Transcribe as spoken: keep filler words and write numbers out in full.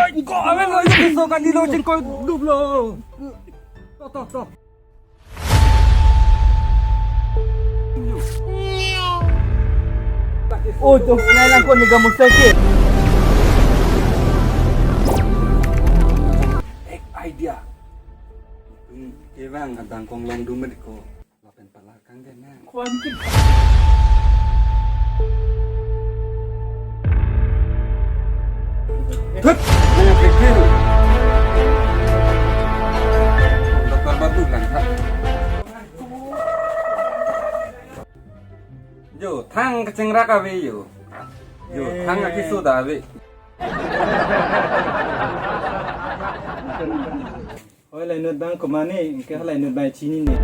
Ko amen lo, yo, so kan dilo, chingkoi duplo. To, to, to. Oh, to, nai lang ko ni gamus sakit. Ek idea. Hmm, kevang adang kong long dumet ko. Lapen pala kang den na. Kwan ki. Thut! Nang pikir. Dokter batu lang, ha? Jo, thang kachingrak ave jo. Jo, thang akiso da ave. Hoi lainut bang komane, ke lainut bai chinine.